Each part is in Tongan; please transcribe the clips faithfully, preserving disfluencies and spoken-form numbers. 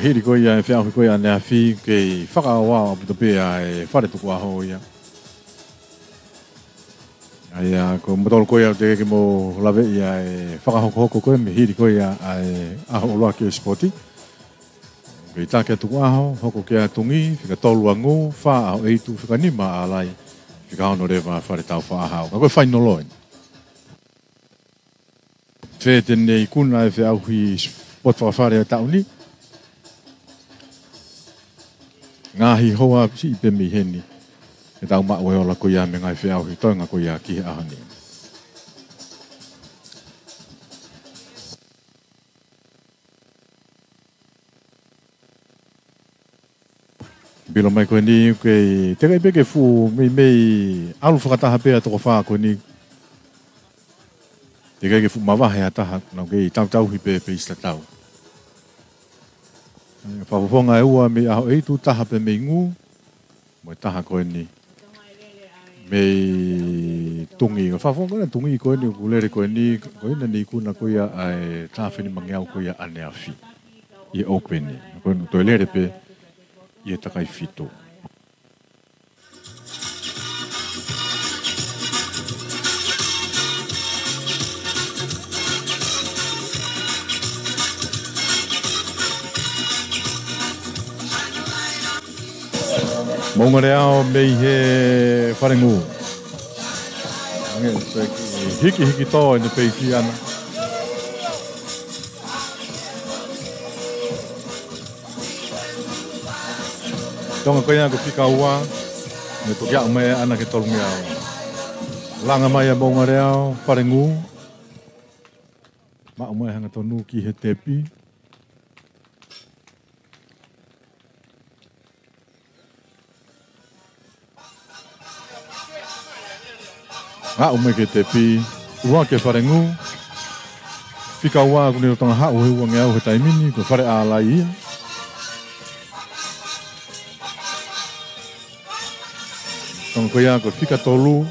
Hili ko ia e feʻauhi ko ia ʻaneafi, kei fakaʻaoʻao ʻaupito pē ʻa e fale tukuʻaho ia. ʻA ia ko e motolo ko ia ʻoku teʻeki ke mou laveʻi ʻa e fakahokohoko ko ē mei hili ko ia ʻa e ʻaho ʻuluaki ʻo e sipoti. Kei taki ʻa e tukuʻaho, hoko ki ai ʻa Tungī, fika tolu ʻa Ngū, fā ʻa ʻAhoʻeitu, fika nima ʻa ʻAlai, fika ono leva ʻa Fale Taufaʻāhau. Ka ko e fainolo eni. Fē te ne ikuna e feʻauhi sipoti fakafale ʻo e taʻu ni? Ngaahi hoa siʻi pē mei heni, ke tau maʻu e ola ko ia mei he ngaahi feʻauhi toenga ko ia ki he ʻaho ni. Pilo mai ko eni, ʻoku teʻeki pē ke fuʻu meimei ʻalu fakataha pē ʻa e toko fā ko eni. Teʻeki ke fuʻu mavahe ha taha, naʻa nau kei tautauhi pē peisi tatau. Fakafofonga ʻe ua mei ʻAhoʻeitu, taha pē mei Ngū, mo e taha ko eni mei Tungī. Fakafofonga ko ena Tungī ko eni, ʻoku lele ko eni, ko ena ne ikuna ko ia ʻa e taha fenima ngeau ko ia ʻaneafi ʻi he ʻoupeni. Ko ena toe lele pē ʻi he takai fitu. Moʻunga Leao mei he Fale Ngū. Ange, hikihiki tō ʻene peisi ʻana. Tonga ko ia ko e fika ua, ne toki aʻu mai ʻana ki he tolungeau. Langa mai ʻa Moʻunga Leao, Fale Ngū. Maʻu mai hangatonu ki he tepi. Aʻu mai ki he tepi, ua ki he Fale Ngū. Fika ua ʻoku ne lolotonga haʻu he ua ngeau he taimi ni, ko Fale ʻAlai ia. Tonga ko ia ko e fika tolu.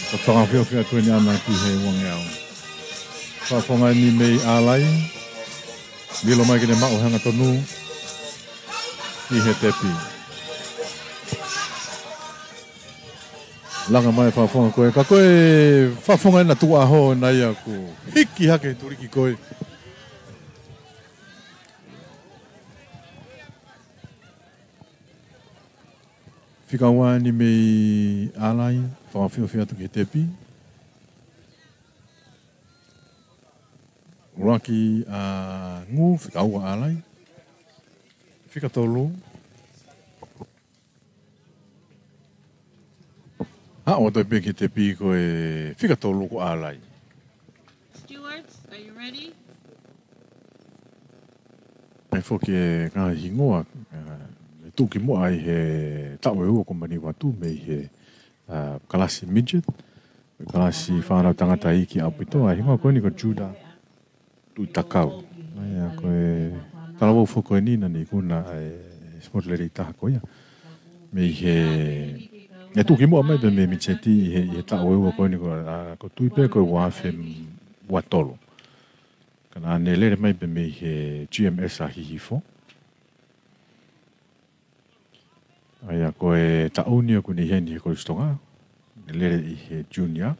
Ko e fakaofiofi atu eni ʻana ki he ua ngeau. Fakafofonga eni mei ʻAlai. Milo mai ke ne maʻu hangatonu ki he tepi. Langa mai fakafofonga ko ē, ka ko e fakafofonga ena tukuʻaho ena ia ʻoku hiki hake tuliki ko ē. Fika ua eni mei ʻAlai, fakaofiofi atu ki he tepi. ʻUluaki ʻa Ngū, fika ua ʻAlai. Fika tolu. Aʻu atu pē ki he tepi ko e fika tolu ko ʻAlai. Stewards, are you ready? ʻAi foki e ngaahi hingoa, ʻa, ʻe tuʻukimuʻa ʻi he taʻu ʻe ua kuo maliu atu mei he, ʻa, kalasi midget, kalasi fānau tangata iiki ʻaupito, ʻa e hingoa ko eni ko Judah Tuʻitakau. ʻA ia ko e talavou foki ko eni naʻa ne ikuna ʻa e sipoti lelei taha ko ia. Mei he, ʻe tuʻukimuʻa mai pē mei he midget ʻi he, ʻi he taʻu ʻe ua ko eni ko, ʻa, ko Tui pē ko e ua afe ua tolu. Ka naʻa ne lele mai pē mei he G M S ʻa Hihifo. ʻA ia ko e taʻu ni ʻoku ne ʻi heni he Kolisi Tonga, ne lele ʻi he junior.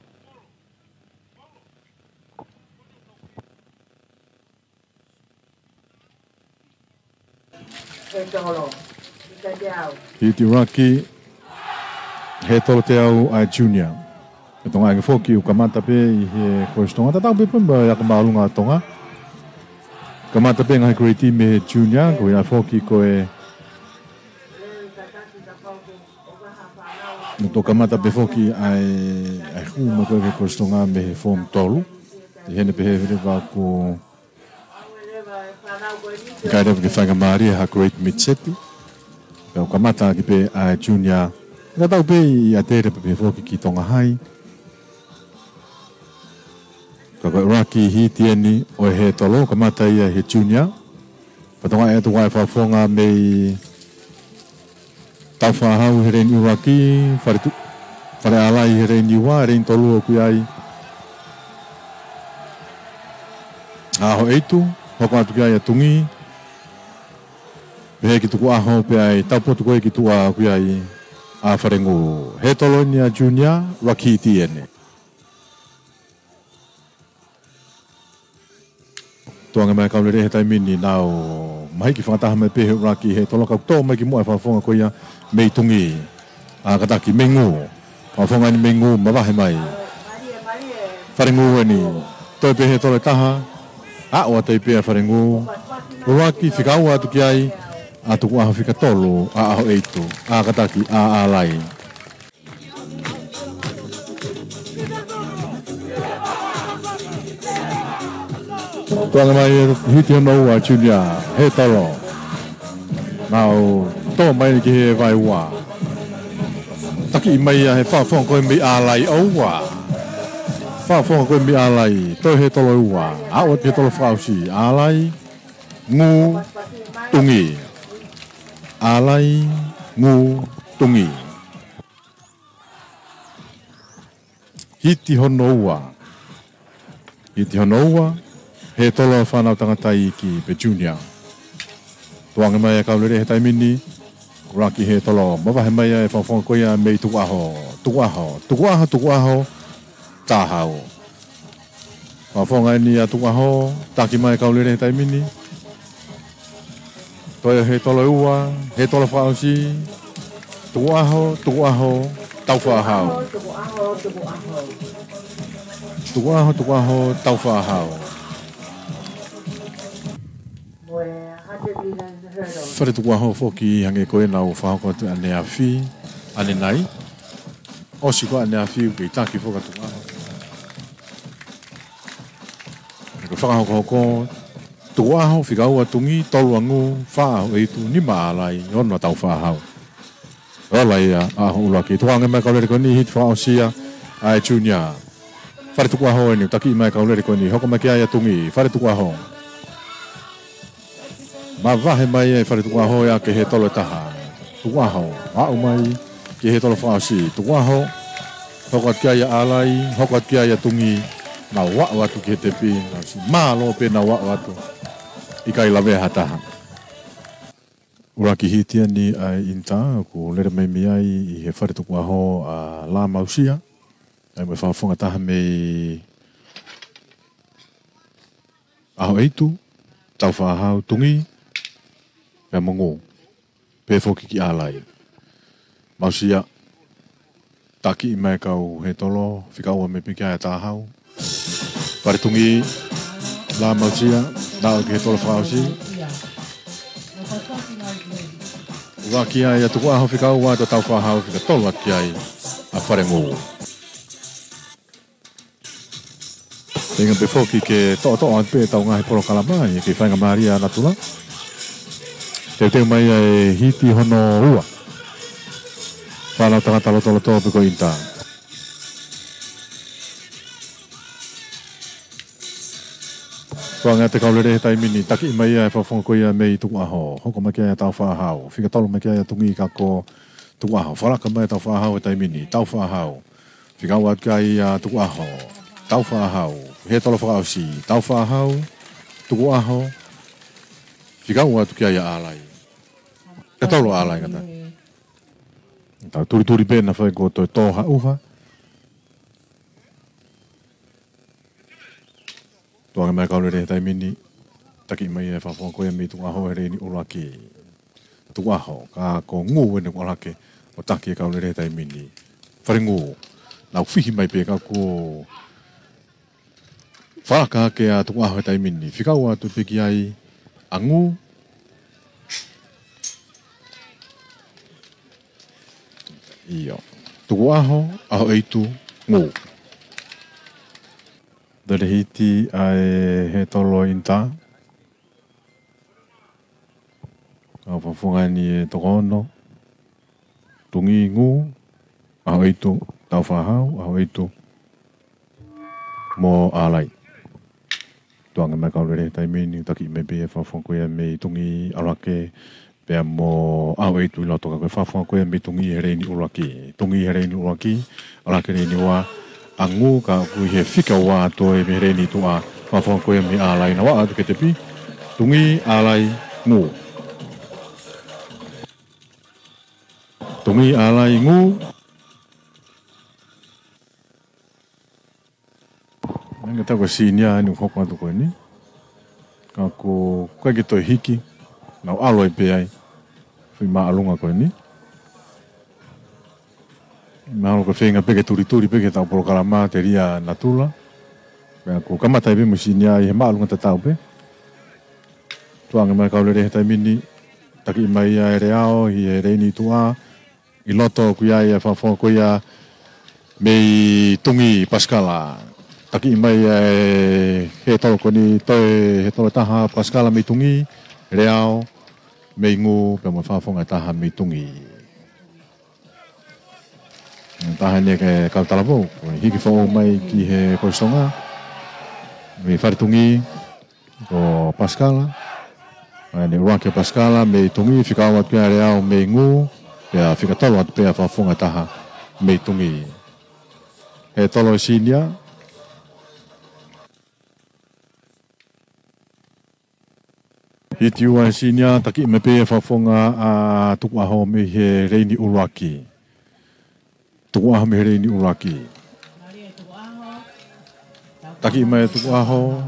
Hiti ʻuluaki, he tolo teau ʻa e junior. Ko Tonga ange foki ʻoku kamata pē ʻi he Kolisi Tonga. Tatau pē pea mo e ako māʻolunga ʻa Tonga. Kamata pē ngaahi grade mei he junior, ko ia foki ko e ʻoku toki kamata pē foki ʻa e, ʻa e hū mai ko ē ki he Kolisi Tonga mei he form tolu. ʻI heʻene pehē leva ʻoku ʻikai leva ke faingamālie ha grade midget. Pea ʻoku kamata ʻaki pē ʻa e junior. Tatau pē ʻi ʻAtele pea pehē foki ki Tonga High. Ka ko e ʻuluaki hiti eni ʻo e he tolo, kamata ia he junior. Pea toki ʻai atu ʻa e fakafofonga mei Taufaʻāhau he leini ʻuluaki, Fale Tu-, Fale ʻAlai he leini ua, leini tolu ʻoku ʻi ai. ʻAho ʻEitu, hoko atu ki ai ʻa Tungī. Pehē ki Tukuʻaho pea ʻe taupotu ko ē ki tuʻa ʻoku ʻi ai ʻa Falengū. Hē tolo eni ʻa Junior, ʻuluaki hiti eni. Tuʻu ange mai e kau lele he taimi ni, nau mahiki fakataha mai pē he ʻuluaki hē tolo, ka ʻoku tō mai ki muʻa e fakafofonga ko ia mei Tungī. ʻA, kātaki mei Ngū. Fakafofonga eni mei Ngū, mavahe mai. Falengū eni. Toe pē hē tolo ʻe taha. ʻA, ʻoatu ai pē ʻa Falengū. ʻUluaki, fika ua atu ki ai ʻa Tukuʻaho, fika tolu ʻa ʻAhoʻeitu. ʻA, kātaki ʻa ʻAlai. Tuʻu ange mai e hiti hono ua ʻa Junior, hē tolo. Nau tō mai ki he vaeua. Takiʻi mai ia he fakafofonga ko ē mei ʻAlai, ʻo ua. Fakafofonga ko ē mei ʻAlai, toe hē tolo ʻe ua. ʻA, ʻoatu hē tolo fakaʻosi, ʻAlai, Ngū, Tungī. ʻAlai, Ngū, Tungī. Hiti hono ua. Hiti hono ua, hē tolo ʻa Fānautangata Iiki pē Junior. Tuʻu ange mai e kau lele he taimi ni, ʻuluaki hē tolo, mavahe mai e fakafofonga ko ia mei Tukuʻaho, Tukuʻaho, Tukuʻaho, Tukuʻaho, Tāhau. Fakafofonga eni ʻa Tukuʻaho, taki mai e kau lele he taimi ni. Toe hē tolo ʻe ua, hē tolo fakaʻosi. Tukuʻaho, Tukuʻaho, Taufaʻāhau. Tukuʻaho, Tukuʻaho, Taufaʻāhau. Fale Tukuʻaho foki hangē ko ē naʻa nau fakahoko atu ʻaneafi, ʻanenai. ʻOsi ko ē ʻaneafi, ʻoku kei taki foki ʻa Tukuʻaho. Ko e fakahokohoko, Tukuʻaho, fika ua Tungī, tolu ʻa Ngū, fā ʻa ʻAhoʻeitu, nima ʻa ʻAlai, ono ʻa Taufaʻāhau. Ola ia ʻa ʻAhoʻuluaki. Tuʻu ange mai e kau lele ko eni, hiti fakaʻosi ia ʻa e Junior. Fale Tukuʻaho eni, takiʻi mai e kau lele ko eni, hoko mai ki ai ʻa Tungī, Fale Tukuʻaho. Mavahe mai e Fale Tukuʻaho ia ki he hē tolo ʻe taha. Tukuʻaho, aʻu mai ki he hē tolo fakaʻosi. Tukuʻaho, hoko atu ki ai ʻa ʻAlai, hoko atu ki ai ʻa Tungī. Nau aʻu atu ki he tepi, nau si mālō pē nau aʻu atu. ʻIkai lavea ha taha. ʻUluaki hiti eni ʻa e ʻInitā, ʻoku lele mai mei ai ʻi he Fale Tukuʻaho ʻa Lāmausia. ʻAi mo e fakafofonga ʻe taha mei ʻAhoʻeitu, Taufaʻāhau, Tungī, pea mo Ngū. Pehē foki ki ʻAlai. Mausia, takiʻi mai e kau hē tolo, fika ua mai pē ki ai ʻa Tāhau. Fale Tungī, Lāmausia, nau ki he hē tolo fakaʻosi. ʻUluaki ai ʻa Tukuʻaho, fika ua ʻa Taufaʻāhau, fika tolu atu ki ai ʻa Falengū. Feinga pē foki ke toʻotoʻo atu pē ʻetau ngaahi polokalama, ʻi he kei faingamālie ʻa natula. Teuteu mai ʻa e hiti hono ua. Fānautangata lotoloto pē ko e ʻInitā. Tuʻu ange atu e kau lele he taimi ni, takiʻi mai ʻa e fakafofonga ko ia mei Tukuʻaho. Hoko mai ki ai ʻa Taufaʻāhau. Fika tolu mai ki ai ʻa Tungī ka ko Tukuʻaho. Fakalaka mai ʻa Taufaʻāhau he taimi ni. Taufaʻāhau. Fika ua atu ki ai ʻa Tukuʻaho. Taufaʻāhau. Hē tolo fakaʻosi. Taufaʻāhau. Tukuʻaho. Fika ua atu ki ai ʻa ʻAlai. Fika tolu ʻa ʻAlai kātaki. Tau tulituli pē naʻa faʻa ko e toe tō ha ʻuha. Tuʻu ange mai e kau lele he taimi ni. Takiʻi mai e fakafofonga ko ia mei Tukuʻaho he leini ʻuluaki. Tukuʻaho, ka ko Ngū eni ʻoku ʻalu hake ʻo taki e kau lele he taimi ni. Falengū, nau fihi mai pē ka ko e fakalaka hake ʻa Tukuʻaho he taimi ni. Fika ua atu pē ki ai ʻa Ngū. ʻIo. Tukuʻaho, ʻAhoʻeitu, Ngū. Lele hiti ʻa e hē tolo ʻInitā. Kau fakafofonga eni ʻe toko ono. Tungī, Ngū, ʻAhoʻeitu, Taufaʻāhau, ʻAhoʻeitu, mo ʻAlai. Tuʻu ange mai e kau lele he taimi ni, takiʻi mai pē e fakafofonga ko ia mei Tungī, ʻalu hake, pea mo ʻAhoʻeitu ʻi loto, ka ko e fakafofonga ko ia mei Tungī he leini ʻuluaki. Tungī he leini ʻuluaki, ʻalu hake leini ua, ʻa Ngū ka ʻoku ʻi he fika ua atu ē mei he leini tuʻa, Fakafofonga ko ia mei ʻAlai, nau aʻu atu ki he tepi. Tungi, ʻAlai, ngū. Tungi, ʻAlai, ngū. Hangē ko e senior eni ʻoku hoko atu ko eni. Ka ko e ʻikai ke toe hiki, nau ʻalu ai pē ai. Foʻi māʻolunga ko eni. Mahalo ko e feinga pē ke tulituli pē ki heʻetau polokalama telia natula. Pea ʻoku kamata ai pē mo e senior ʻi he māʻolunga tatau pē. Tukuange mai e kau lele he taimi ni, takiʻi mai ia ʻe Leao, ʻi he leini tuʻa, ʻi loto ʻoku ʻi ai e fakafofonga ko ia mei Tungi, Pasikala. Takiʻi mai ʻe he tolo ko eni, toe he tolo ʻe taha, Pasikala mei Tungi, Leao mei Ngū, pea mo e fakafofonga ʻe taha mei Tungi. Taha eni e kau talavou, ko e hiki foʻou mai ki he Kolisi Tonga. Mei Fale Tungi, ko Pasikala. ʻA eni ʻuluaki ʻa Pasikala mei Tungi, fika ua atu pē ʻa Leao mei Ngū, pea fika tolu atu pē ʻa e fakafofonga ʻe taha mei Tungi. He tolo e senior. Hiti ua e senior, takiʻi mai pē e fakafofonga ʻa Tukuʻaho mei he leini ʻuluaki. Tukuʻaho mei he leini ʻuluaki. Takiʻi mai ʻe Tukuʻaho,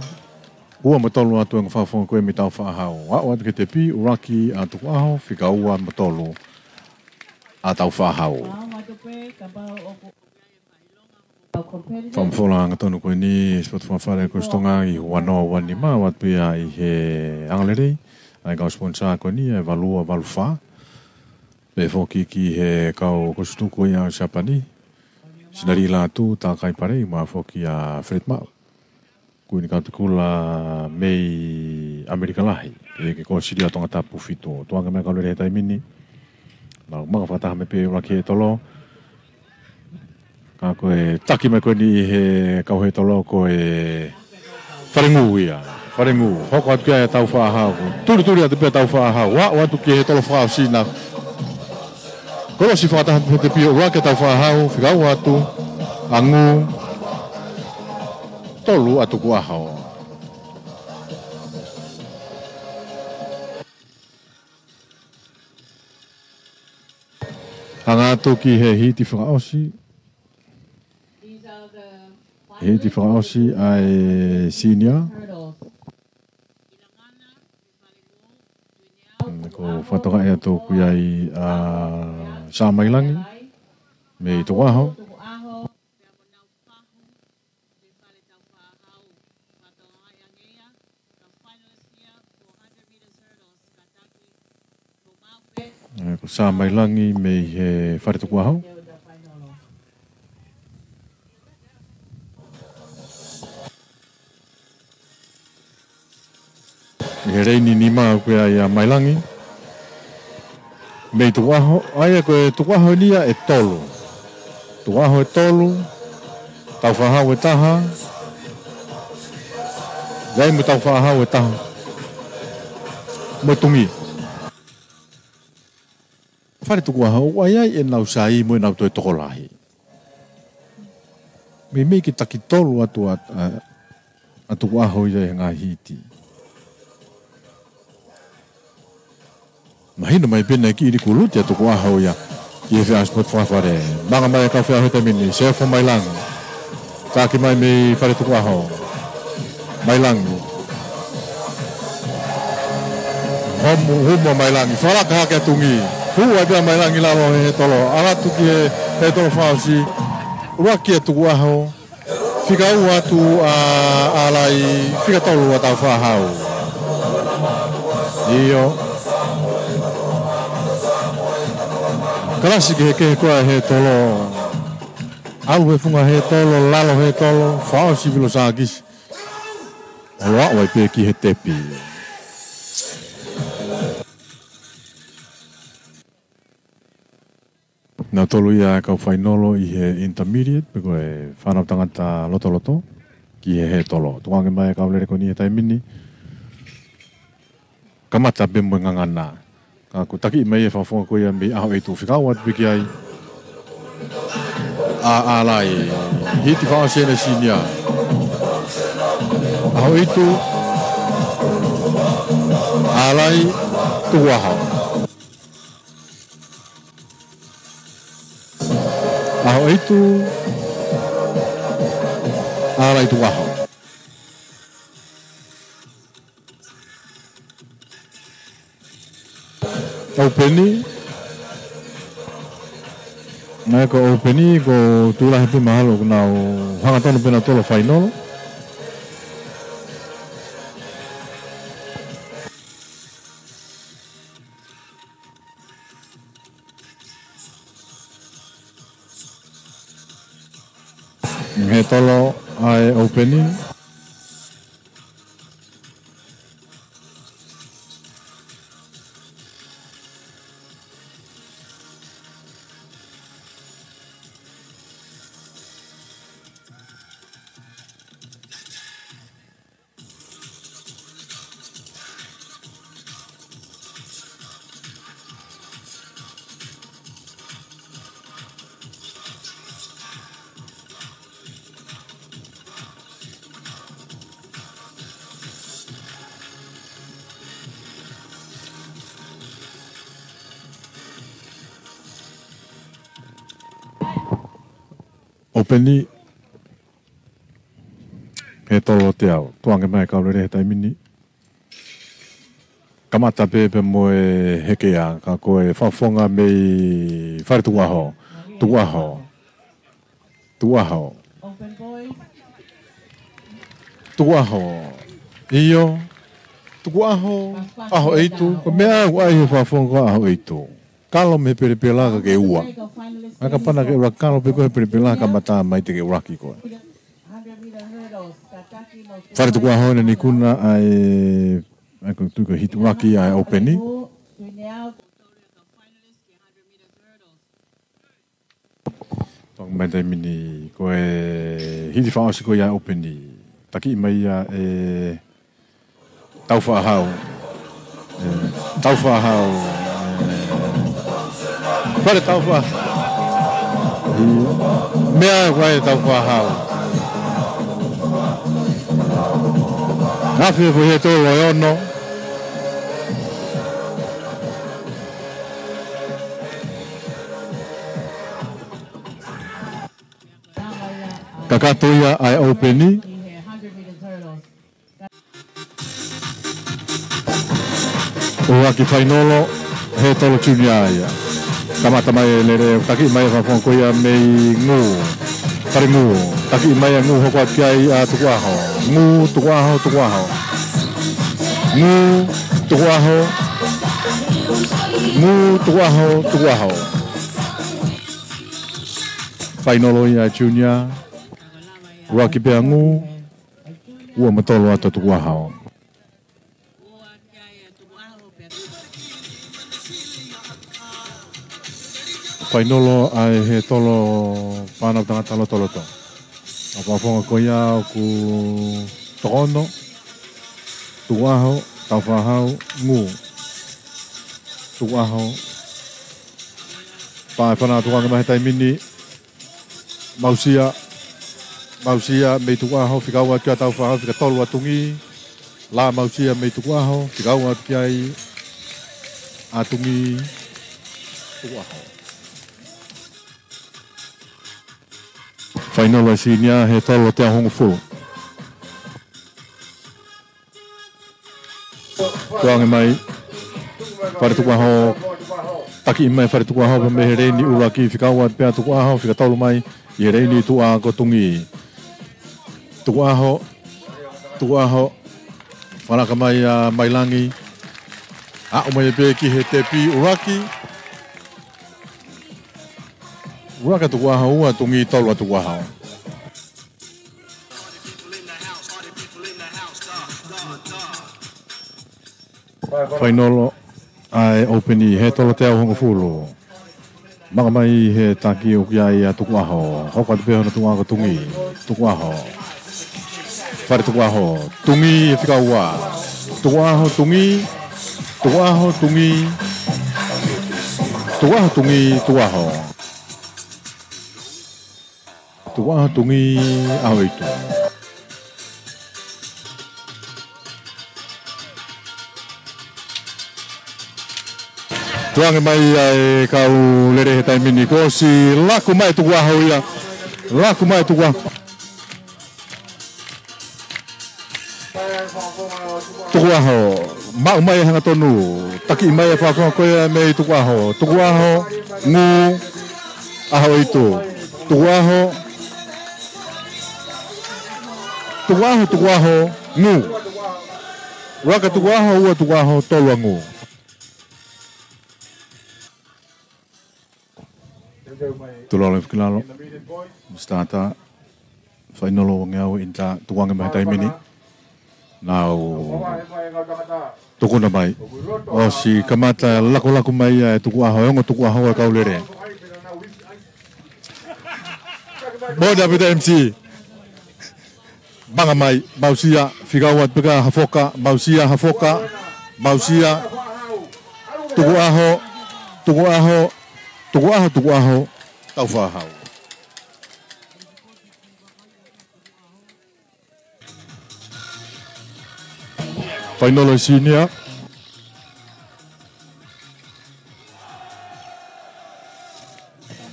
ua mo tolu atu e ongo fakafofonga ko ia mei Taufaʻāhau. Aʻu atu ki he tepi, ʻuluaki ʻa Tukuʻaho, fika ua mo tolu ʻa Taufaʻāhau. Fakafofonga angatonu ko eni, Sipoti Fakafale Kolisi Tonga ʻi he ua noa ua nima, aʻu atu pē ia ʻi he angalelei ʻa e kau sponsor ko eni, ʻa e valu ua valu fā. Pea foki ki he kau kolisi tutuku ia ʻo Siapani, Sinalila atu, Takai Pare, mo e foki ʻa Fred Maʻu. Ko eni kau Tikula mei ʻAmelika Lahi, ʻi he kolisi ia ʻa Tongatapu fitu. Tukuange mai e kau lele he taimi ni. Nau maka fakataha mai pē ʻuluaki he tolo. Ka ko e taki mai ko eni ʻe he kau he tolo ko e Fale Ngū ia. Fale Ngū. Hoko atu ki ai ʻa Taufaʻāhau. Tulituli atu pē ʻa Taufaʻāhau. Aʻu atu ki he tolo fakaʻosi na. Kolosi fakataha he tepi, ʻuluaki ʻa Taufaʻāhau, fika ua atu ʻa Ngū, tolu ʻa Tukuʻaho. Hanga atu ki he hiti fakaʻosi. Hiti fakaʻosi ʻa e senior. Ko e fakatokangaʻi atu ʻoku ʻi ai ʻa Sā Mailangi mei Tukuʻaho. Ko Sā Mailangi mei he Fale Tukuʻaho. ʻI he leini nima ʻoku ʻi ai ʻa Mailangi mei Tukuʻaho, ʻa ia ko e Tukuʻaho eni ia ʻe tolu. Tukuʻaho ʻe tolu, Taufaʻāhau ʻe taha, ʻi ai mo Taufaʻāhau ʻe taha. Mo Tungi. Fale Tukuʻaho, ʻoku ʻi ai ʻenau sai mo ʻenau toe tokolahi. Meimei ke taki tolu atu ʻa, ʻa, ʻa Tukuʻaho ia he ngaahi hiti. Mahino mai pē naʻe kiʻi likuluti ʻa Tukuʻaho ia ʻi he feʻao Sipoti Fakafale. Maka mai e kau feʻao he taimi ni, Sefo Mailangi. Taki mai mei Fale Tukuʻaho. Mailangi. Homo, homo Mailangi. Fakalaka hake ʻa Tungi. Hū ai pē ʻa Mailangi lalo he tolo. Aʻu atu ki he, he tolo fakaʻosi. ʻUluaki ʻa Tukuʻaho. Fika ua atu ʻa ʻAlai, fika tolu ʻa Taufaʻāhau. ʻIo. Kalasi kehekehe ko ia he tolo. ʻAlu he funga he tolo, lalo he tolo, fakaʻosi Vilo Sākisi. ʻO aʻu ai pē ki he tepi. Nautolu ia e kau fainolo ʻi he intermediate, pe ko e fānau tangata lotoloto, ki he he tolo. Tukuange mai e kau lele ko eni he taimi ni. Kamata pē mo e ngangana. Ka ʻoku takiʻi mai e fakafofonga ko ia mei ʻAhoʻeitu, fika ua atu pē ki ai ʻa ʻAlai. Hiti fakaʻosi ʻena senior. ʻAhoʻeitu, ʻAlai, Tukuʻaho. ʻAhoʻeitu, ʻAlai, Tukuʻaho. ʻOpeni. Naʻe ko e ʻopeni, ko e tuʻu lahi pē mahalo ʻoku nau hangatonu pē nautolu ʻo fainolo. He tolo ʻa e ʻopeni. ʻOpeni. He tolo teau. Tuʻu ange mai e kau lele he taimi ni. Kamata pē pea mo e hekea, ka ko e fakafofonga mei Fale Tukuʻaho. Tukuʻaho. Tukuʻaho. Tukuʻaho. ʻIo. Tukuʻaho. ʻAhoʻeitu. Ko e meʻa ʻoku ʻai he fakafofonga ko ʻAhoʻeitu. Kalo mei he pelepela ka ke ua. ʻA e kapana ke ʻuluaki kalo pē koe he pelepela kamata mai te ke ʻuluaki koe. Fale Tukuʻaho ʻena ʻena ikuna ʻa e, ʻa e ko e tuʻu ko e hiti ʻuluaki ʻa e ʻopeni. Tuʻu ange mai taimi ni ko e hiti fakaʻosi ko ia ʻa e ʻopeni. Takiʻi mai ia ʻe Taufaʻahau. ʻE, Taufaʻahau. ʻE, Fale Taufa-, meʻa ʻoku ʻai ʻe Taufaʻahau. Afe foʻi he tolo ʻe ono. Kakato ia ʻa e ʻopeni. ʻUluaki fainolo, he tolo junior ia. Kamata mai e lele, takiʻi mai e fakafofonga ko ia mei Ngū. Fale Ngū, takiʻi mai ʻa Ngū hoko atu ki ai ʻa Tukuʻaho. Ngū, Tukuʻaho, Tukuʻaho. Ngū, Tukuʻaho. Ngū, Tukuʻaho, Tukuʻaho. Fainolo ia junior. ʻUluaki pē ʻa Ngū, ua mo tolo atu ʻa Tukuʻaho. Fainolo ʻa e he tolo fānau tangata lotoloto. ʻA e fakafofonga ko ia ʻoku toko ono, Tukuʻaho, Taufaʻahau, Ngū. Tukuʻaho. Pea ʻe fana tukuange mai he taimi ni. Mausia, Mausia mei Tukuʻaho, fika ua atu ki ai ʻa Taufaʻahau, fika tolu ʻa Tungī. Lā Mausia mei Tukuʻaho, fika ua atu ki ai ʻa Tungī. Tukuʻaho. Fainolo ʻa e senior, he tolo teau hongofulu. Tuʻu ange mai Fale Tukuʻaho, takiʻi mai Fale Tukuʻaho pea mei he leini ʻuluaki, fika ua pē ʻa Tukuʻaho, fika tolu mai ʻi he leini tuʻa ko Tungī. Tukuʻaho, Tukuʻaho, fālaka mai ʻa Mailangi, aʻu mai pē ki he tepi ʻuluaki. ʻUluaki ʻa Tukuʻaho, ua ʻa Tungī, tolu ʻa Tukuʻaho. Fainolo ʻa e ʻopeni, he tolo teau hongofulu. Maka mai he taki ʻoku ʻi ai ʻa Tukuʻaho. Hoko atu pē hono tuʻa ko Tungī. Tukuʻaho. Fale Tukuʻaho. Tungī he fika ua. Tukuʻaho, Tungī. Tukuʻaho, Tungī. Tukuʻaho, Tungī, Tukuʻaho. Tukuʻaho, Tungī, ʻAhoʻeitu. Tukuange mai ʻa e kau lele he taimi ni, kuo ʻosi laku mai Tukuʻaho ia. Laku mai Tukuʻaho. Tukuʻaho, maʻu mai e hangatonu, takiʻi mai e fakafofonga ko ia mei Tukuʻaho. Tukuʻaho, ngū, ʻAhoʻeitu. Tukuʻaho, Tukuʻaho, Tukuʻaho, ngū. Ua kia Tukuʻaho, ua Tukuʻaho, tolu ʻa ngū. Tulolo e fakilalo. Start. Fainolo uangeau ʻi he tukuange mai he taimi ni. Nau tukuna mai. ʻOsi kamata e lakulaku mai ʻa e Tukuʻaho, e ongo Tukuʻaho e kau lele. Moʻoni ʻaupito M C. Manga mai, mausia, fika ua peka, hafoka, mausia, hafoka, mausia, Tukuʻaho, Tukuʻaho, Tukuʻaho, Tukuʻaho, Taufaʻahau. Fainolo e sinia.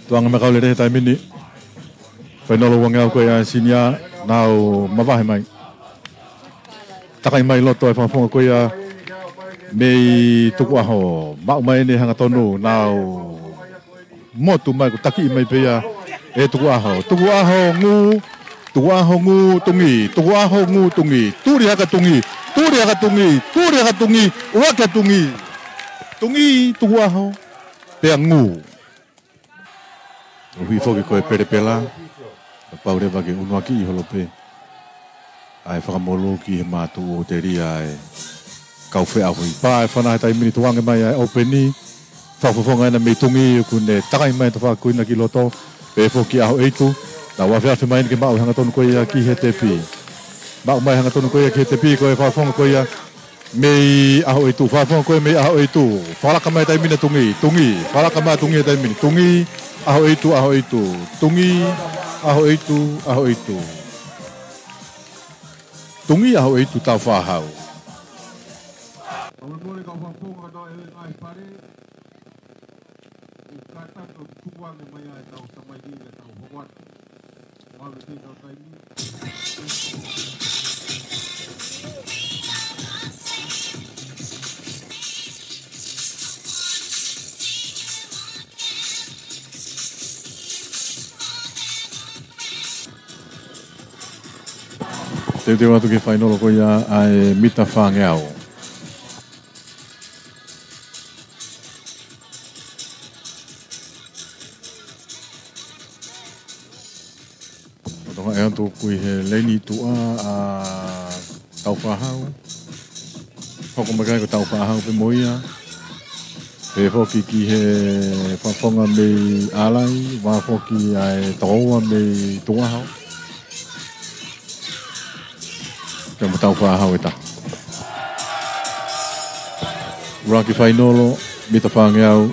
Tukuange mai e kau lele he taimi ni. Fainolo uangeau ko ia sinia, nau mavahe mai. Takai mai loto e fakafofonga ko ia mei Tukuʻaho. Maʻu mai ʻene hangatonu, nau motu mai, kuo takiʻi mai pē ia ʻe Tukuʻaho. Tukuʻaho ngū, Tukuʻaho ngū tungi, Tukuʻaho ngū tungi, tuli hake tungi, tuli hake tungi, tuli hake tungi, ua kia tungi. Tungi Tukuʻaho, pea ngū. ʻUhi foki ko e pelepela, pau leva ke unuaki ʻi holo pē. ʻA e fakamolū ki he mātuʻa ʻo telia e kau feʻauhi. Pā e fana he taimi ni, tukuange mai ʻa e ʻōpeni. Fakafofonga ena mei tungi ʻoku ne takai mai e tafaʻaki ko ena ki loto. Pehē foki ʻAhoʻeitu. Nau afeafe mai eni ke maʻu e hangatonu ko ia ki he tepi. Maʻu mai e hangatonu ko ia ki he tepi ko e fakafofonga ko ia mei ʻAhoʻeitu. Fakafofonga ko ia mei ʻAhoʻeitu. Fakalaka mai e taimi ni ʻa tungi. Tungi. Fakalaka mai ʻa tungi he taimi ni. Tungi. ʻAhoʻeitu, ʻAhoʻeitu. Tungi. ʻAhoʻeitu, ʻAhoʻeitu. Tungi ʻAhoʻeitu Taufaʻahau. Molemole kau fakafofonga ʻa e ngaahi pale. ʻOku kātaki ʻo tukuange mai ʻa e tau tamai ni ʻa e tau hokoata. Mau le tei tau taimi. Teuteu atu ki he fainolo ko ia ʻa e mita fāngeau. ʻO toka e atu kui he leini tuʻa ʻa Taufaʻahau. Hoko mai kai ko Taufaʻahau pē mo ia. Pehē foki ki he fakafofonga mei ʻAlai, vā foki ʻa e tokoua mei Tukuʻaho. Pea mo Taufaʻahau ʻe taha. Round ki he fainolo, mita fāngeau.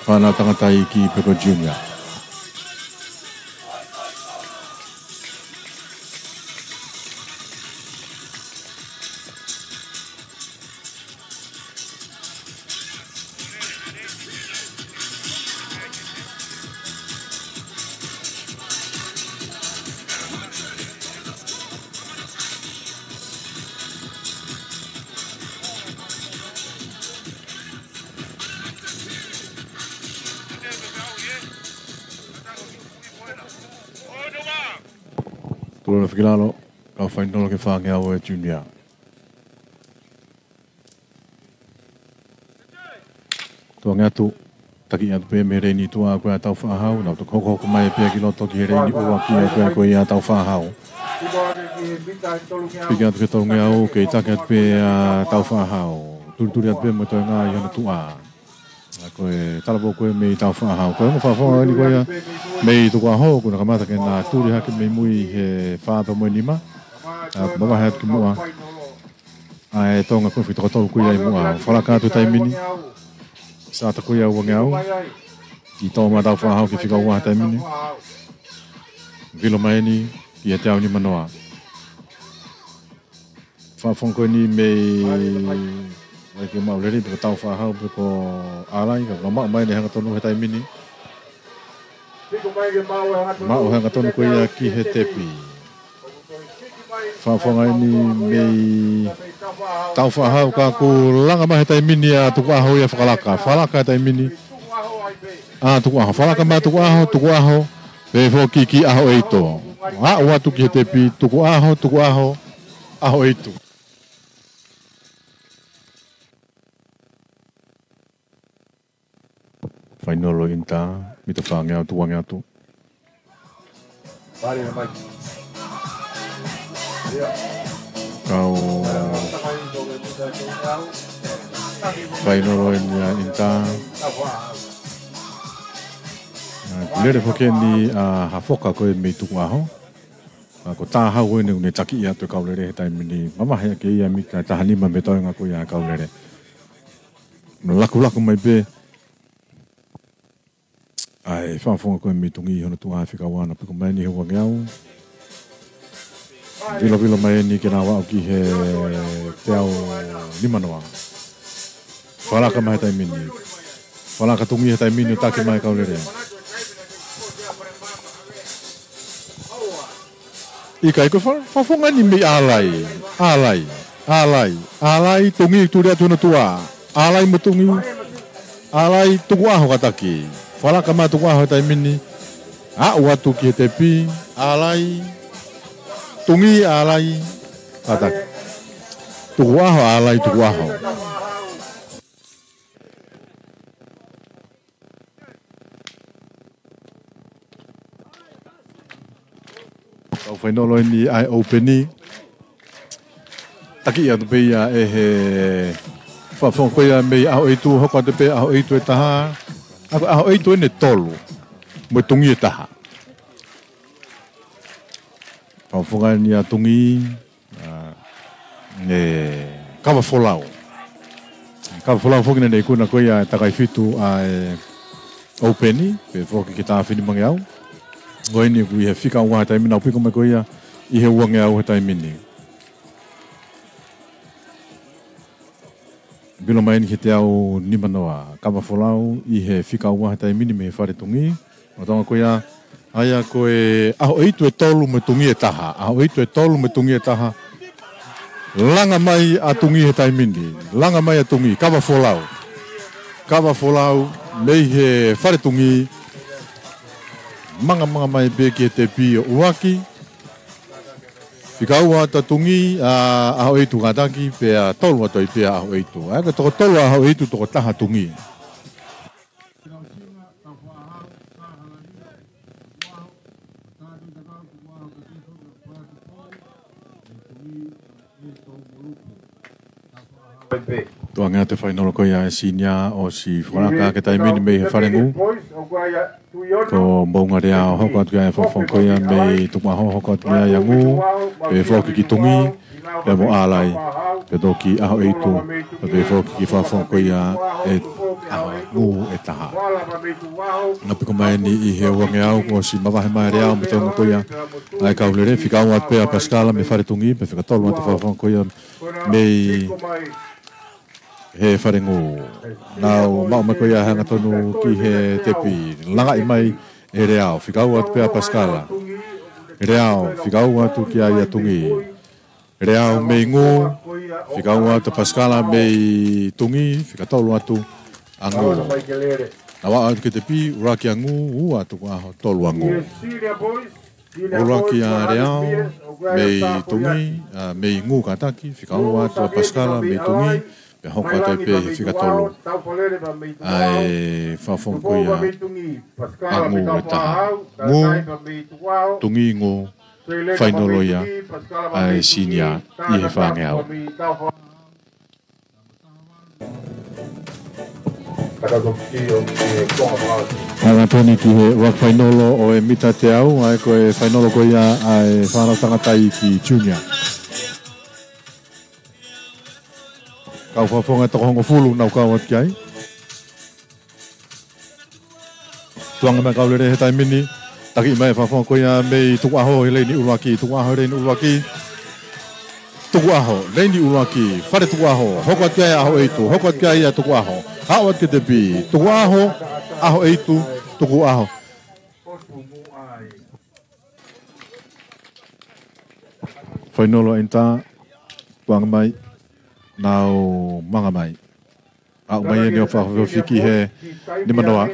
Fānau tangataʻeiki pē ko e junior. Tulolo e fakilalo, kau fainolo ki he fāngeau ʻa e junior. Tukuange atu, taki atu pē mei he leini tuʻa ko ia ʻa Taufaʻahau, nau toki hokohoko mai pē ki loto ki he leini ʻuluaki ko ia ʻa Taufaʻahau. Piki atu ki he tolungeau, kei taki atu pē ʻa Taufaʻahau. Tulituli atu pē mo e toenga ʻi hono tuʻa. ʻA ko e talavou ko ia mei Taufaʻahau. Ko e ongo fakafofonga eni ko ia mei Tukuʻaho, kuo na kamata ke na tuli hake mei mui he fā pea mo e nima. ʻA, kuo mavahe atu ki muʻa. ʻA e Tonga ko e fika toko tolu ko ia ʻi muʻa. Fakalaka atu he taimi ni. Sata ko ia uangeau. ʻI tō mai Taufaʻahau ki he fika ua he taimi ni. Vilo mai eni ki he teau nimanoa. Fakafofonga ko eni mei ʻIkai ke maʻu lelei pe ko Taufaʻāhau pe ko ʻAlai, ka maʻu mai ʻeni hangatonu he taimi ni. Maʻu hangatonu ko ia ki he tepi. Fakafofonga ʻeni mei Taufaʻāhau ka kuo langa mai he taimi ni ʻa Tukuʻaho ia ʻo fakalaka. Fakalaka he taimi ni ʻa Tukuʻaho. Fakalaka mai ʻa Tukuʻaho, Tukuʻaho, pehē foki ki ʻAhoʻeitu. Aʻu atu ki he tepi, Tukuʻaho, Tukuʻaho, ʻAhoʻeitu. Fainolo ʻInitā, mita fāngeau tukuange atu. Kau fainolo ʻeni ʻa ʻInitā. Lele foki ʻeni ʻa Hafoka ko ē mei Tukuʻaho. Ka ko Tāhau ʻeni ʻoku ne takiʻi atu e kau lele he taimi ni. Mavahe ʻaki ia mita taha nima mei he toenga ko ia e kau lele. Lakulaku mai pē ʻa e fakafofonga ko ē mei Tungī ʻi hono tuʻa, fika ua naʻe piko mai ʻeni he uangeau. Vilovilo mai ʻeni ke nau aʻu ki he teau nimanoa. Fakalaka mai he taimi ni. Fakalaka Tungī he taimi ni ʻo taki mai e kau lele. ʻIkai, ko e fa-, fakafofonga ʻeni mei ʻAlai, ʻAlai, ʻAlai, ʻAlai, Tungī, tuli atu hono tuʻa. ʻAlai mo Tungī, ʻAlai, Tukuʻaho kātaki. Fakalaka mai ʻa Tukuʻaho he taimi ni, aʻu atu ki he tepi, ʻAlai, Tungī, ʻAlai, kātaki. Tukuʻaho, ʻAlai, Tukuʻaho. Kau fainolo ʻeni ʻa e ʻoupeni. Takiʻi atu pē ia ʻe he fakafofonga ko ia mei ʻAhoʻeitu, hoko atu pē ʻAhoʻeitu ʻe taha. ʻA ko e ʻAhoʻeitu ʻeni ʻe tolu mo e Tungī ʻe taha. Fakafofonga ʻeni ʻa Tungī, ʻa, ʻe Kavafolau. Kavafolau foki naʻe ikuna ko ia e takai fitu ʻa e ʻoupeni, pehē foki ki he taha finimangeau. Ko ʻeni ʻoku ʻi he fika ua he taimi ni, naʻe piko mai ko ia ʻi he uangeau he taimi ni. Vilo mai ʻeni ki he teau nimanoa, Kavafolau ʻi he fika ua he taimi ni mei he fale Tungī. Lolotonga ko ia, ʻa ia ko e ʻAhoʻeitu ʻe tolu mo e Tungī ʻe taha. ʻAhoʻeitu ʻe tolu mo e Tungī ʻe taha. Langa mai ʻa Tungī he taimi ni. Langa mai ʻa Tungī, Kavafolau. Kavafolau, mei he fale Tungī. Mangamanga mai pē ki he tepi ʻo ʻuluaki. Fika ua atu ʻa Tungī, ʻa ʻAhoʻeitu kātaki, pea tolu atu ai pē ʻa ʻAhoʻeitu. ʻA ia ko e toko tolu ʻa ʻAhoʻeitu, toko taha Tungī. Tukuange atu e fainolo ko ia ʻa e senior ʻosi fakalaka he taimi ni mei he fale ngū. Ko Moʻunga Leao hoko atu ki ai e fakafofonga ko ia mei Tukuʻaho, hoko atu ki ai ʻa Ngū, pehē foki ki Tungī, pea mo ʻAlai, pea toki ʻAhoʻeitu, pea pehē foki ki he fakafofonga ko ia ʻe ʻAho Ngū ʻe taha. Naʻe piko mai ʻeni ʻi he uangeau kuo ʻosi mavahe mai e Leao mo e toenga ko ia ʻa e kau lele, fika ua atu pē ʻa Pasikala mei fale Tungī, pea fika tolu atu e fakafofonga ko ia mei he fale ngū. Nau maʻu mai ko ia hangatonu ki he tepi. Langaʻi mai ʻe Leao, fika ua atu pē ʻa Pasikala. Leao, fika ua atu ki ai ʻa Tungī. Leao mei Ngū, fika ua atu ʻa Pasikala mei Tungī, fika tolu atu ʻa Ngū. Nau aʻu atu ki he tepi, ʻuluaki ʻa Ngū, ua atu ʻa Tukuʻaho, tolu ʻa Ngū. ʻUluaki ʻa Leao mei Tungī, ʻa, mei Ngū kātaki, fika ua atu ʻa Pasikala mei Tungī, pea hoko atu ai pē he fika tolu ʻa e fakafofonga ko ia ʻa Ngū ʻe taha. Ngū, Tungī, Ngū, fainolo ia ʻa e senior ʻi he fāngeau. Hangatonu ki he ʻuluaki fainolo ʻo e mita teau, ʻa ia ko e fainolo ko ia ʻa e fānau tangata ʻi he junior. Kau fakafofonga toko hongofulu nau kau atu ki ai. Tukuange mai e kau lele he taimi ni, takiʻi mai e fakafofonga ko ia mei Tukuʻaho he leini ʻuluaki, Tukuʻaho he leini ʻuluaki. Tukuʻaho, leini ʻuluaki, Fale Tukuʻaho, hoko atu ki ai ʻa ʻAhoʻeitu, hoko atu ki ai ʻa Tukuʻaho, aʻu atu ki he tepi, Tukuʻaho, ʻAhoʻeitu, Tukuʻaho. Fainolo ʻEnitā, tuʻu ange mai, nau manga mai. Aʻu mai eni ʻo fakafoki he nimanoa.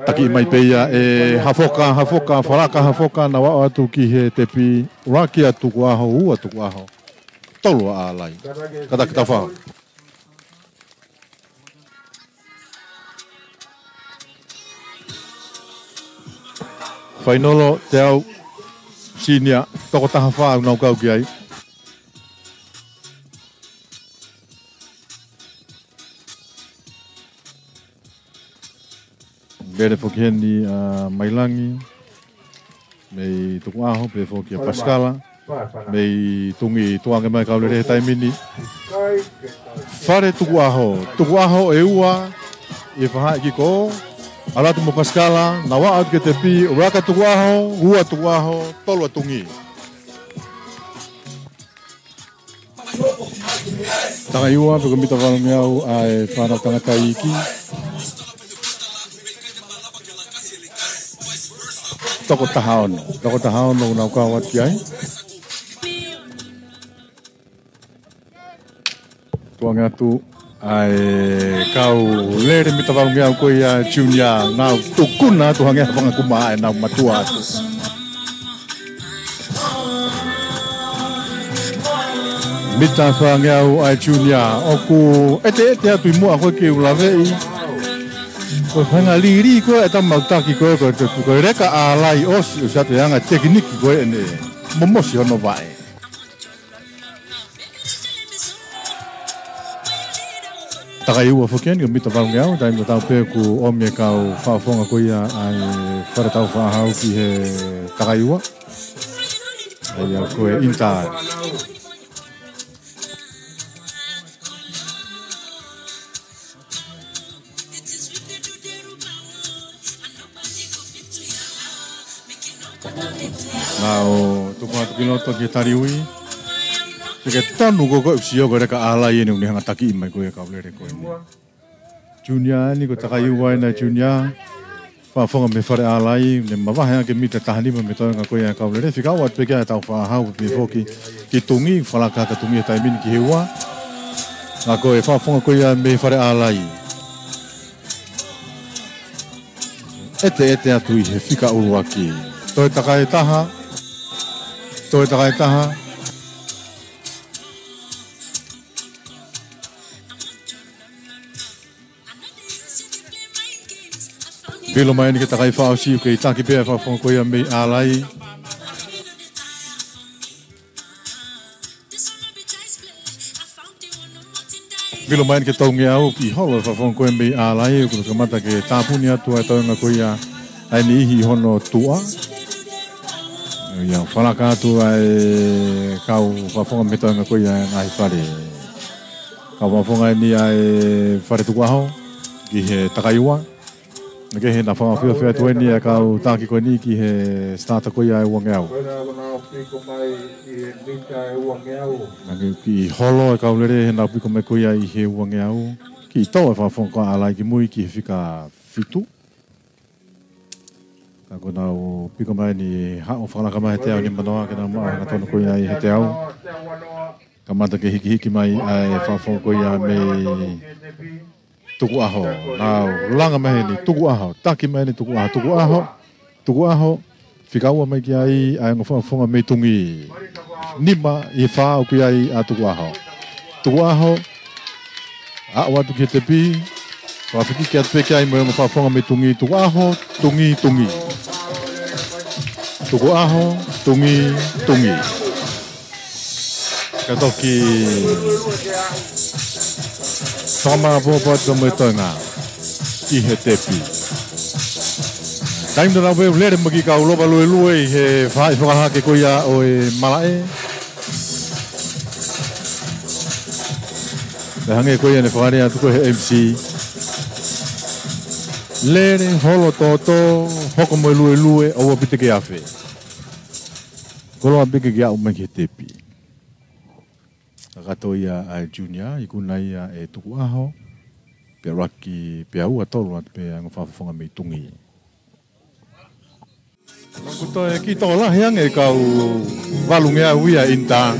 Taki mai pē ia ʻe Hafoka, Hafoka, Falaka Hafoka, nau aʻu atu ki he tepi, ʻuluaki ʻa Tukuʻaho, ua Tukuʻaho, tolu ʻa ʻAlai. Kātaki tau fā. Fainolo, Teau, Sinia, toko taha fā ʻoku nau kau ki ai. Lele foki heni ʻa Mailangi, mei Tukuʻaho, pehē foki ʻa Pasikala, mei Tungi. Tuʻu ange mai kau lele he taimi ni. Fale Tukuʻaho, Tukuʻaho ʻe ua, ʻi he faʻahi ki ko, ʻalu atu mo Pasikala, nau aʻu atu ki he tepi, ʻuluaki ʻa Tukuʻaho, ua Tukuʻaho, tolu ʻa Tungi. Takai ua, pe ko e mita valungeau ʻa e fānau tangata iiki. Toko taha ono, toko taha ono ʻoku nau kau atu ki ai. Tuʻu ange atu ʻa e kau lele mita valungeau ko ia Junior, nau tukuna atu hangē ha fanga kuma ʻenau matua atu. Mita fāngeau ʻa e Junior, ʻoku ʻeteʻete atu ʻi muʻa ko ē ke u laveʻi. Ko e faʻahinga lili ko ē ʻa e tama ʻoku taki ko ē, ko e, ko e leka ʻAlai ʻosi, ʻosi atu e anga tekiniki ko ē ʻene momosi hono vaʻe. Takai ua foki eni, ko e mita valungeau, taimi tatau pē kuo ʻomi e kau fakafofonga ko ia ʻa e Fale Tau Faʻahau ki he takai ua. ʻA ia ko e ʻEnitā. Nau tuku atu ki loto ki he taliui. Ke ke tonu ko ē ʻoku sio ko e leka ʻAlai eni ʻoku ne hanga taki mai ko ē kau lele ko eni. Junior eni, ko e takai ua ena Junior. Fakafofonga mei Fale ʻAlai, ne mavahe ange mita taha nima mei he toenga ko ia ʻa e kau lele. Fika ua atu pē ki ai ʻa Tau Faʻahau, pehē foki ki Tungi, Falaka ka Tungi he taimi ni ki he ua. Ka ko e fakafofonga ko ia mei Fale ʻAlai. ʻEteʻete atu ʻi he fika ʻuluaki. Toe takai taha. Toe takai taha. Vilo mai eni ki he takai fakaʻosi, ʻoku kei taki pē ʻa e fakafofonga ko ia mei ʻAlai. Vilo mai eni ki he toungeau, kiʻi holo e fakafofonga ko ia mei ʻAlai, ʻoku kamata ke tāpuni atu ʻa e toenga ko ia ʻa e niʻihi ʻi hono tuʻa. ʻIo, Falaka atu ʻa e kau fakafofonga mei he toenga ko ia ʻa e ngaahi fale. Kau fakafofonga eni ʻa e Fale Tukuʻaho, ki he takai ua. Ke he na fakaʻofoʻofa atu eni ʻa e kau taki ko eni ki he starter ko ia ʻa e uangeau. Ko ena ʻoku nau piko mai ʻi he mita ʻe uangeau. Naʻe kiʻi holo e kau lele he nau piko mai ko ia ʻi he uangeau. Kiʻi tō e fakafofonga ko ʻAlai ki mui ki he fika fitu. Ka ko ʻenau piko mai ni haʻu ʻo fakalaka mai he teau nimanoa ke nau maʻu hangatonu ko ia ʻi he teau. Kamata ke hikihiki mai ʻa e fakafofonga ko ia mei Tukuʻaho. Nau langa mai heni, Tukuʻaho. Taki mai heni Tukuʻaho, Tukuʻaho, Tukuʻaho. Fika ua mai ki ai ʻa e ongo fakafofonga mei Tungi. Nima ʻi he fā ʻoku ʻi ai ʻa Tukuʻaho. Tukuʻaho. Aʻu atu ki he tepi. Fakapikiki atu pē ki ai mo e ongo fakafofonga mei Tungi. Tukuʻaho, Tungi, Tungi. Tukuʻaho, Tungi, Tungi. Ka toki fakamāpopo atu mo e toenga ʻi he tepi. Taimi tatau pē ʻoku lele mai ki he kau lova luelue ʻi he faʻahi fakahake ko ia ʻo e malaʻe. Pea hangē ko ia ne fakalea atu ko ē he M C. Lele, holo, tōtō, hoko mo e luelue, ʻoua pē te ke afe. Koloa pē ke ke aʻu mai ki he tepi. Kakato ia ʻa e junior, ikuna ia ʻe Tukuʻaho, pea ʻuluaki, pea ua tolu atu pē ʻa e ongo fakafofonga mei Tungi. Kuo toe kiʻi tokolahi ange e kau valungeau ia ʻa Inter.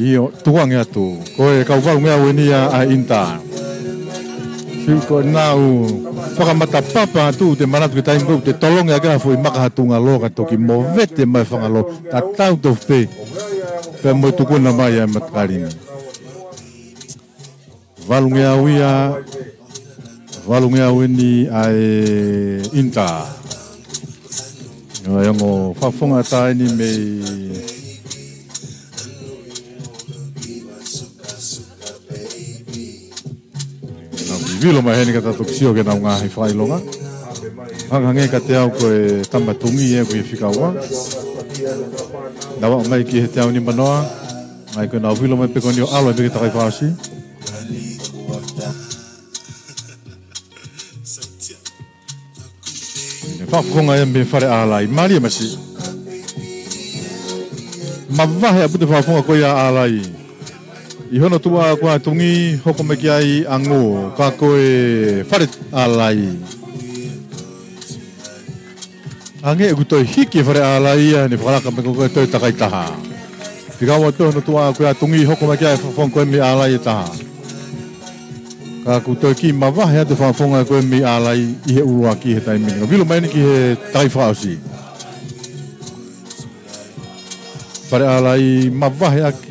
ʻIo, tukuange atu. Ko e kau valungeau eni ia ʻa Inter. Sio ko ʻenau fakamatapapa atu, te manatu ki he taimi ko ē ʻoku te tolongi ʻaki ha foʻi maka ha tuʻunga lō ka toki movete mai fanga lō, tatau tofu pē pea mo e tukuna mai ʻa e matakali ni. Valungeau ia, valungeau eni ʻa e Inter. ʻA e ongo fakafofonga ʻatā eni mei, nau vilo mai heni ka tau toki sio ki heʻenau ngaahi fakaʻilonga. Hangehangē kiate au ko e tama Tungi ʻoku ʻi he fika ua. Nau aʻu mai ki he teau nimanoa. Ngaahi ko ʻenau vilo mai pē ko eni ʻo ʻalu ai pē ki he takai fakaʻosi. Fakafofonga ia mei Fale Alai, Malia Masi. Mavahe ʻaupito e fakafofonga ko ia ʻa Alai. ʻI hono tuʻa ko ē ʻa Tungi, hoko mai ki ai ʻa Ngū, ka ko e Fale Alai. Hangē ʻoku toe hiki e Fale Alai ia, ne fakalaka mai ko ē toe takai taha. Fika ua atu pē hono tuʻa ko ē ʻa Tungi, hoko mai ki ai e fakafofonga ko ē mei Alai ʻe taha. Ka kuo toe kiʻi mavahe atu e fakafofonga ko ē mei Alai ʻi he ʻuluaki he taimi ni. Ka vilo mai eni ki he takai fakaʻosi. Fale Alai mavahe ʻaki,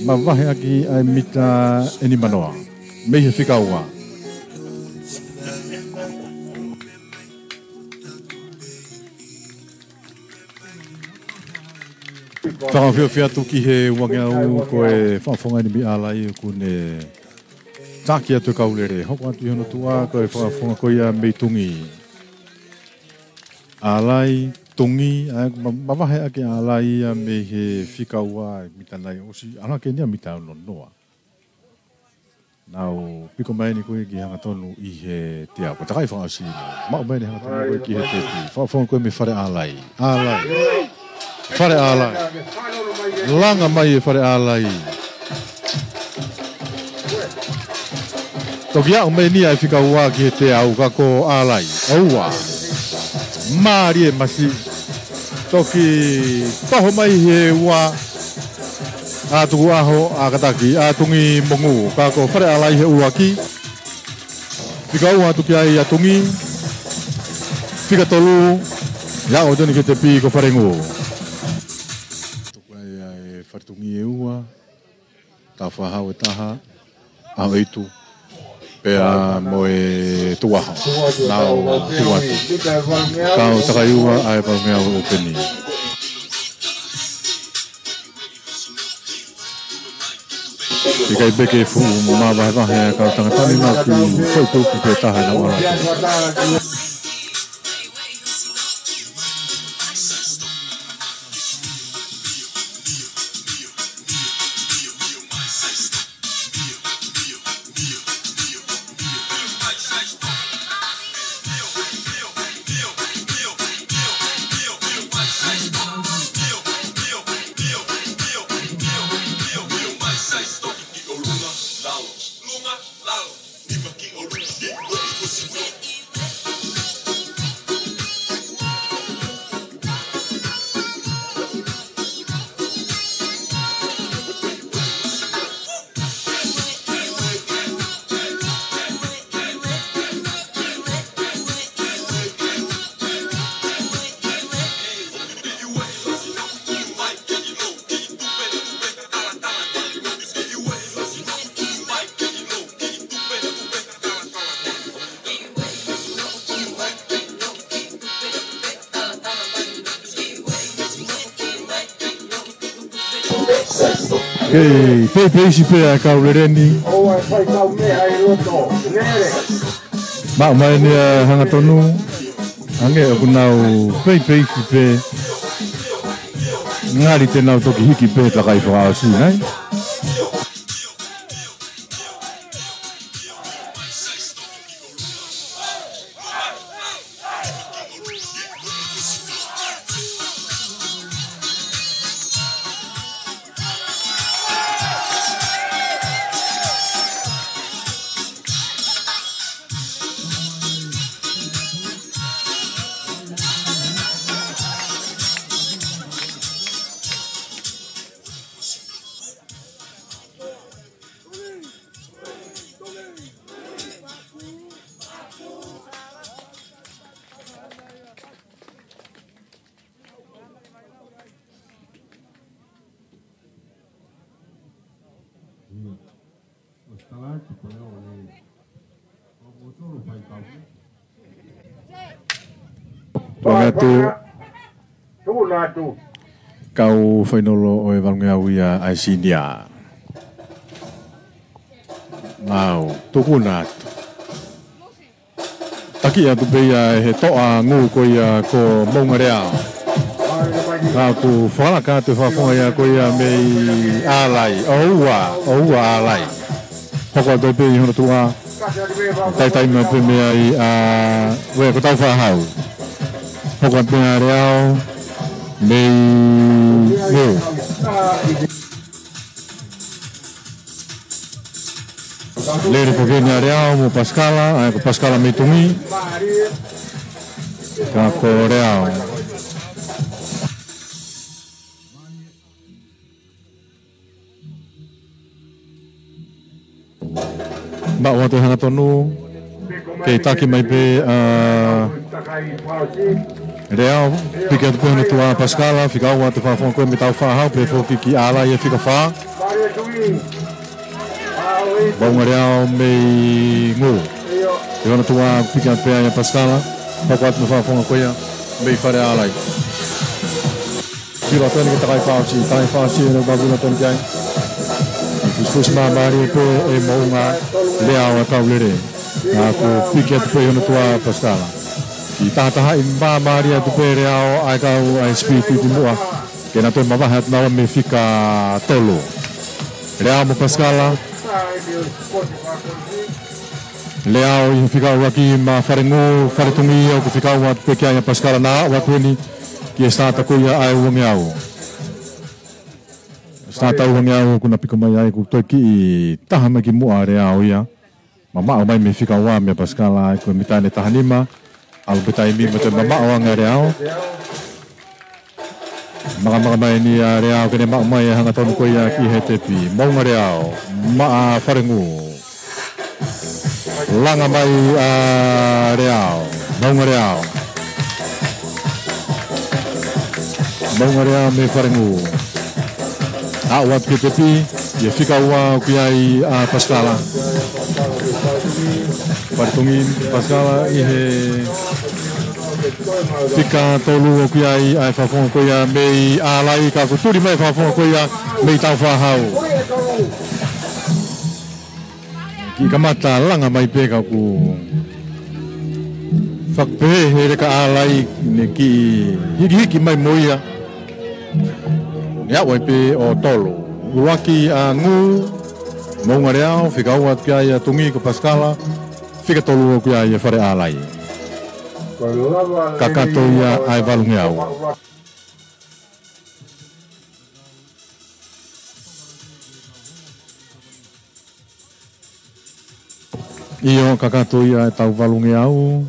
mavahe ʻaki ʻa e mita ʻe nimanoa mei he fika ua. Fakafiofio atu ki he uangeau, ko e fakafofonga eni mei Alai ʻoku ne taki atu e kau lele. Hoko atu ʻi hono tuʻa ko e fakafofonga ko ia mei Tungi. Alai, Tungi, ʻa e ma-, mavahe ʻaki ʻa Alai ia mei he fika ua, mita nai ʻosi, ʻalu hake eni ia mita ono noa. Nau piko mai eni ko ē ki he hangatonu ʻi he teau. Ko e takai fakaʻosi eni. Maʻu mai eni e hangatonu ko ē ki he tepi. Fakafofonga ko ē mei Fale Alai. Alai. Fale Alai. Langa mai e Fale Alai. Toki aʻu mai eni ʻa e fika ua ki he teau ka ko Alai. ʻOua. Malia Masi. Toki toho mai he ua ʻa Tukuʻaho, ʻa Kataki, ʻa Tungi mo Ngū. Ka ko Fale Alai he ʻuluaki. Fika ua atu ki ai ʻa Tungi. Fika tolu. Ia ʻo teni ki he tepi ko Fale Ngū. Tuku ai ʻa e Fale Tungi ʻe ua. Tau Fakahau ʻe taha. ʻAho ʻEitu. Pea mo e Tukuʻaho. Nau tuku atu. Kau takai ua ʻa e valungeau ʻoku pehē ni. ʻIkai pē ke fuʻu mavahevahe ʻa e kau tangata ni, nau kiʻi foʻi tupu pē taha ʻenau ʻalu atu. Kei peipeisi pē ʻa e kau lele ni. Maʻu mai eni ʻa e hangatonu. Hangē ʻoku nau peipeisi pē. Ngali te nau toki hiki pē takai fakaʻosi nai. Tuʻa atu. Tuʻa atu. Kau fainolo ʻo e valungeau ia ʻa e senior. Mau, tuʻa atu. Taki atu pē ia he toʻa ngū ko ia ko Moʻungaleao. Ka ʻoku fakalaka atu e fakafofonga ia ko ia mei ʻAlai. ʻOua, ʻoua ʻAlai. Hoko atu pē ʻi hono tuʻa. Taitai mai pē mei ai ʻa, ue ko Taufaʻāhau. Hoko atu pē ʻa Leao mei Ngū. Lele foki ʻa Leao mo Pasikala, ʻa ia ko Pasikala mei Tungi. Ka ko Leao. Maʻu atu e hangatonu, kei taki mai pē ʻa Leao, piki atu pē hono tuʻa ʻa Pasikala, fika ua atu e fakafofonga ko ia mei Taufaʻāhau, pehē foki ki ʻAlai e fika fā. Moʻungaleao mei Ngū. ʻI hono tuʻa piki atu pē ai ʻa Pasikala, hoko atu e fakafofonga ko ia mei Fale ʻAlai. Vilo atu eni ke takai fakaʻosi, takai fakaʻosi ʻene vavilo atu eni ki ai. Fusifusi māmālie pē ʻe Moʻungaleao e kau lele. Ka ʻoku piki atu pē ʻi hono tuʻa ʻa Pasikala. Kiʻi tahatahaʻi māmālie atu pē Leao ʻa e kau ʻa e speed ʻi muʻa. Ke na toe mavahe atu naua mei he fika tolu. Leao mo Pasikala. Leao ʻi he fika ʻuluaki maʻa Falengū, Faletungi ʻoku fika ua atu pē ki ai ʻa Pasikala, na aʻu atu eni ki he sitata ko ia ʻa e uangeau. Sitata uangeau ʻoku na piko mai ai, ʻoku toe kiʻi taha mai ki muʻa ʻa Leao ia. Mamaʻo mai mei he fika ua meia Pasikala, ʻa ia ko e mita ʻe taha nima. ʻAlu pē taimi mo toe mamaʻo ange ʻa Leao. Makamaka mai eni ʻa Leao ke ne maʻu mai e hangatonu ko ia ki he tepi. Moʻungaleao maʻa Falengū. Langa mai ʻa Leao. Moʻungaleao. Moʻungaleao mei Falengū. Aʻu atu ki he tepi, ʻi he fika ua ʻoku ʻi ai ʻa Pasikala. Faletungi, Pasikala ʻi he fika tolu ʻoku ʻi ai ʻa e fakafofonga ko ia mei ʻAlai, ka ʻoku tuli mai e fakafofonga ko ia mei Taufaʻāhau. Kiʻi kamata langa mai pē ka ʻoku fakapehē he leka ʻAlai ne kiʻi hikihiki mai mo ia. Ne aʻu ai pē ʻo tolu. ʻUluaki ʻa Ngū, Moʻungaleao, fika ua atu ki ai ʻa Tungi ko Pasikala, fika tolu ʻoku ʻi ai ʻa Fale ʻAlai. Kakato ia ʻa e valungeau. ʻIo, kakato ia ʻetau valungeau,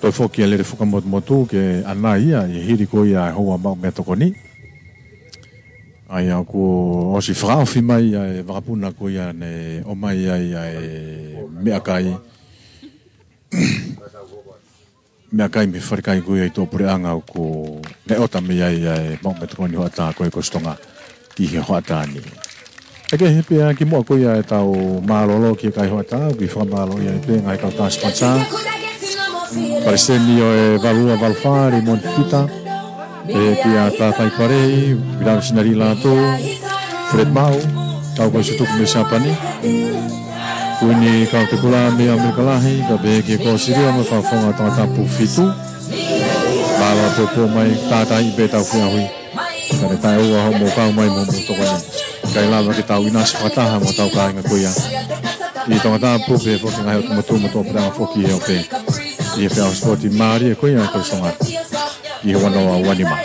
toe foki ʻa Lele Fuka Motumotu ke ʻanai ia, ʻi he hili ko ia ʻa e houa maʻu meʻatokoni. ʻA ia ʻoku ʻosi fakaofi mai ʻa e vakapuna ko ia ne ʻomai ai ʻa e meʻakai. Meʻakai mei he falekai ko ia ʻi tuʻapuleʻanga ʻoku ne ʻota mei ai ʻa e maʻu meʻatokoni hoʻatā ko ē ʻa Sitonga ki he hoʻatā ni. ʻE kehe pē ʻa kimuʻa ko ia ʻetau mālōlō ki he kai hoʻatā, ʻoku fakamālō ai pē ngaahi kau tā sponsor. Palesiteni ʻo e valu ua valu fā, Limoni Fifita. ʻE pia tā kai pare, Pilau Sinali Lātū, Fred Mau, kau ko e sutuku mei Siapani. Kuini Kautekula mei ʻAmelika Lahi, ka pehē ki he Kōsilio mo e fakafofonga Tongatapu fitu. Mālō ʻaupito mai, tātāiʻi pē ʻetau feʻauhi. Ka ne taʻeʻoua hoʻomou kau mai mo hoʻomou tokoni. Kae lava ke tau ʻinasi fakataha mo hotau kāinga ko ia ʻi Tongatapu pea foki ngaahi ʻotu motu mo tuʻapuleʻanga foki ʻi he ʻope. ʻI he feʻauhi sipoti mālie ko ia ʻa e Sitonga ʻi he ua noa ua nima.